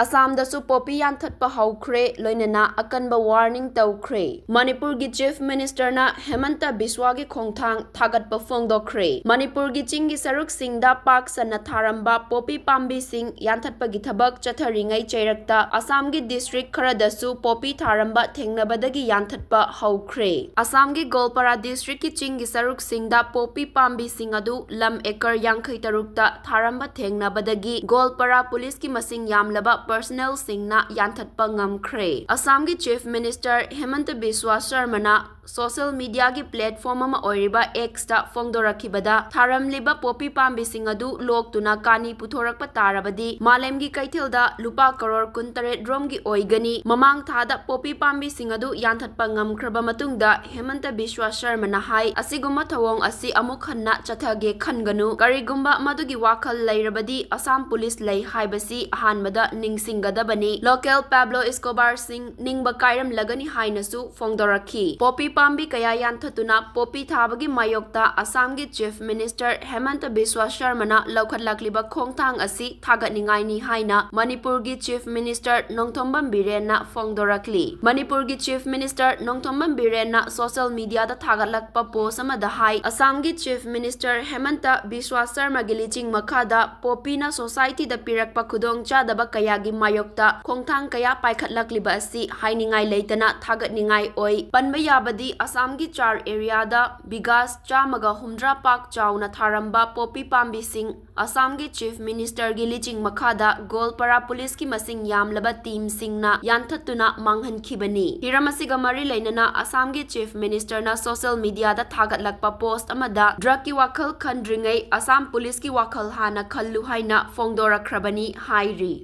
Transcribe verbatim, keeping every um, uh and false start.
ꯑꯁꯥꯝꯗꯁꯨ poppy ꯌꯥꯟꯊꯠꯄ ꯍꯧꯈ꯭ꯔꯦ, ꯂꯣꯏꯅꯅ ꯑꯀꯟꯕ warning ꯇꯧꯈ꯭ꯔꯦ꯫ ꯃꯅꯤꯄꯨꯔꯒꯤ Chief Ministerꯅ ꯍꯦꯃꯟꯇ ꯕꯤꯁ꯭ꯋꯥꯒꯤ ꯈꯣꯡꯊꯥꯡ ꯊꯥꯒꯠꯄ ꯐꯣꯡꯗꯣꯛꯈ꯭ꯔꯦ꯫ ꯃꯅꯤꯄꯨꯔꯒꯤ ꯆꯤꯡꯒꯤ ꯁꯔꯨꯛꯁꯤꯡꯗ ꯄꯥꯛ ꯁꯟꯅ ꯊꯥꯔꯝꯕ ꯄꯣꯄꯤ ꯄꯥꯝꯕꯤꯁꯤꯡ ꯌꯥꯟꯊꯠꯄꯒꯤ ꯊꯕꯛ ꯆꯠꯊꯔꯤꯉꯩ ꯆꯩꯔꯛꯇ ꯑꯁꯥꯝꯒꯤ district ꯈꯔꯗꯁꯨ ꯄꯣꯄꯤ ꯊꯥꯔꯝꯕ ꯊꯦꯡꯅꯕꯗꯒꯤ ꯌꯥꯟꯊꯠꯄ ꯍꯧꯈ꯭ꯔꯦ꯫ ꯑꯁꯥꯝꯒꯤ ꯒꯣꯜꯄꯥꯔꯥ districtꯀꯤ ꯆꯤꯡꯒꯤ ꯁꯔꯨꯛꯁꯤꯡꯗ ꯄꯣꯄꯤ ꯄꯥꯝꯕꯤꯁꯤꯡ ꯑꯗꯨ ꯂꯝ acre ꯌꯥꯡꯈꯩ ꯇꯔꯨꯛꯇ ꯊꯥꯔꯝꯕ ꯊꯦꯡꯅꯕꯗꯒꯤ ꯒꯣꯜꯄꯥꯔꯥ ꯄꯨꯂꯤꯁꯀꯤ ꯃꯁꯤꯡ ꯌꯥꯝꯂꯕ personnelꯁꯤꯡꯅ ꯌꯥꯟꯊꯠꯄ ꯉꯝꯈ꯭ꯔꯦ꯫ ꯑꯁꯥꯝꯒꯤ Chief Minister ꯍꯦꯃꯟꯇ ꯕꯤꯁ꯭ꯋꯥ ꯁꯔꯃꯅ social mediaꯒꯤ platform ꯑꯃ ꯑꯣꯏꯔꯤꯕ Xꯇ ꯐꯣꯡꯗꯣꯔꯛꯈꯤꯕꯗ, ꯊꯥꯔꯝꯂꯤꯕ ꯄꯣꯄꯤ ꯄꯥꯝꯕꯤꯁꯤꯡ ꯑꯗꯨ ꯂꯣꯛꯇꯨꯅ ꯀꯥꯅꯤ ꯄꯨꯊꯣꯔꯛꯄ ꯇꯥꯔꯕꯗꯤ ꯃꯥꯂꯦꯝꯒꯤ ꯀꯩꯊꯦꯜꯗ ꯂꯨꯄꯥ ꯀꯔꯣꯔ ꯀꯨꯟꯇꯔꯦꯠ ꯔꯣꯝꯒꯤ ꯑꯣꯏꯒꯅꯤ꯫ ꯃꯃꯥꯡ ꯊꯥꯗ ꯄꯣꯄꯤ ꯄꯥꯝꯕꯤꯁꯤꯡ ꯑꯗꯨ ꯌꯥꯟꯊꯠꯄ ꯉꯝꯈ꯭ꯔꯕ ꯃꯇꯨꯡꯗ ꯍꯦꯃꯟꯇ ꯕꯤꯁ꯭ꯋꯥ ꯁꯔꯃꯅ ꯍꯥꯏ, ꯑꯁꯤꯒꯨꯝꯕ ꯊꯧꯑꯣꯡ ꯑꯁꯤ ꯑꯃꯨꯛ ꯍꯟꯅ ꯆꯠꯊꯒꯦ ꯈꯟꯒꯅꯨ꯫ ꯀꯔꯤꯒꯨꯝꯕ ꯃꯗꯨꯒꯤ ꯋꯥꯈꯜ ꯂꯩꯔꯕꯗꯤ ꯑꯁꯥꯝ ꯄꯨꯂꯤꯁ ꯂꯩ ꯍꯥꯏꯕꯁꯤ ꯑꯍꯥꯟꯕꯗ ꯅꯤꯡꯁꯤꯡꯒꯗꯕꯅꯤ꯫ Local Pablo Escobarꯁꯤꯡ ꯅꯤꯡꯕ ꯀꯥꯏꯔꯝꯂꯒꯅꯤ ꯍꯥꯏꯅꯁꯨ ꯐꯣꯡꯗꯣꯔꯛꯈꯤ꯫ ꯄꯣꯄꯤ ꯄꯥꯝꯕꯤ ꯀꯌꯥ ꯌꯥꯟꯊꯠꯇꯨꯅ ꯄꯣꯄꯤ ꯊꯥꯕꯒꯤ ꯃꯥꯌꯣꯛꯇ ꯑꯁꯥꯝꯒꯤ Chief Minister ꯍꯦꯃꯟꯇ ꯕꯤꯁ꯭ꯋꯥ ꯁꯔꯃꯅ ꯂꯧꯈꯠꯂꯛꯂꯤꯕ ꯈꯣꯡꯊꯥꯡ ꯑꯁꯤ ꯊꯥꯒꯠꯅꯤꯡꯉꯥꯏꯅꯤ ꯍꯥꯏꯅ ꯃꯅꯤꯄꯨꯔꯒꯤ Chief Minister ꯅꯣꯡꯊꯣꯝꯕꯝ ꯕꯤꯔꯦꯟꯅ ꯐꯣꯡꯗꯣꯔꯛꯂꯤ꯫ ꯃꯅꯤꯄꯨꯔꯒꯤ Chief Minister Nongthombam ꯕꯤꯔꯦꯟꯅ social mediaꯗ ꯊꯥꯒꯠꯂꯛꯄ post ꯑꯃꯗ ꯍꯥꯏ, ꯑꯁꯥꯝꯒꯤ Chief Minister ꯍꯦꯃꯟꯇ ꯕꯤꯁ꯭ꯋꯥ ꯁꯔꯃꯒꯤ ꯂꯤꯆꯤꯡ ꯃꯈꯥꯗ ꯄꯣꯄꯤꯅ societyꯗ ꯄꯤꯔꯛꯄ ꯈꯨꯗꯣꯡꯆꯥꯗꯕ ꯀꯌꯥꯒꯤ ꯃꯥꯌꯣꯛꯇ ꯈꯣꯡꯊꯥꯡ ꯀꯌꯥ ꯄꯥꯏꯈꯠꯂꯛꯂꯤꯕ ꯑꯁꯤ ꯍꯥꯏꯅꯤꯡꯉꯥꯏ ꯂꯩꯇꯅ ꯊꯥꯒꯠꯅꯤꯡꯉꯥꯏ ꯑꯣꯏ꯫ ꯄꯟꯕ ꯌꯥꯕꯗꯤ, ꯑꯁꯥꯝꯒꯤ ꯆꯥꯔ areaꯗ ꯕꯤꯒꯥꯁ ꯆꯥꯝꯃꯒ ꯍꯨꯝꯗ꯭ꯔꯥ ꯄꯥꯛ ꯆꯥꯎꯅ ꯊꯥꯔꯝꯕ ꯄꯣꯄꯤ ꯄꯥꯝꯕꯤꯁꯤꯡ ꯑꯁꯥꯝꯒꯤ Chief Ministerꯒꯤ ꯂꯤꯆꯤꯡ ꯃꯈꯥꯗ ꯒꯣꯜꯄꯥꯔꯥ ꯄꯨꯂꯤꯁꯀꯤ ꯃꯁꯤꯡ ꯌꯥꯝꯂꯕ teamꯁꯤꯡꯅ ꯌꯥꯟꯊꯠꯇꯨꯅ ꯃꯥꯡꯍꯟꯈꯤꯕꯅꯤ꯫ ꯍꯤꯔꯝ ꯑꯁꯤꯒ ꯃꯔꯤ ꯂꯩꯅꯅ ꯑꯁꯥꯝꯒꯤ Chief Ministerꯅ social mediaꯗ ꯊꯥꯒꯠꯂꯛꯄ post ꯑꯃꯗ drugꯀꯤ ꯋꯥꯈꯜ ꯈꯟꯗ꯭ꯔꯤꯉꯩ ꯑꯁꯥꯝ ꯄꯨꯂꯤꯁꯀꯤ ꯋꯥꯈꯜ ꯍꯥꯟꯅ ꯈꯜꯂꯨ ꯍꯥꯏꯅ ꯐꯣꯡꯗꯣꯔꯛꯈ꯭ꯔꯕꯅꯤ ꯍꯥꯏꯔꯤ꯫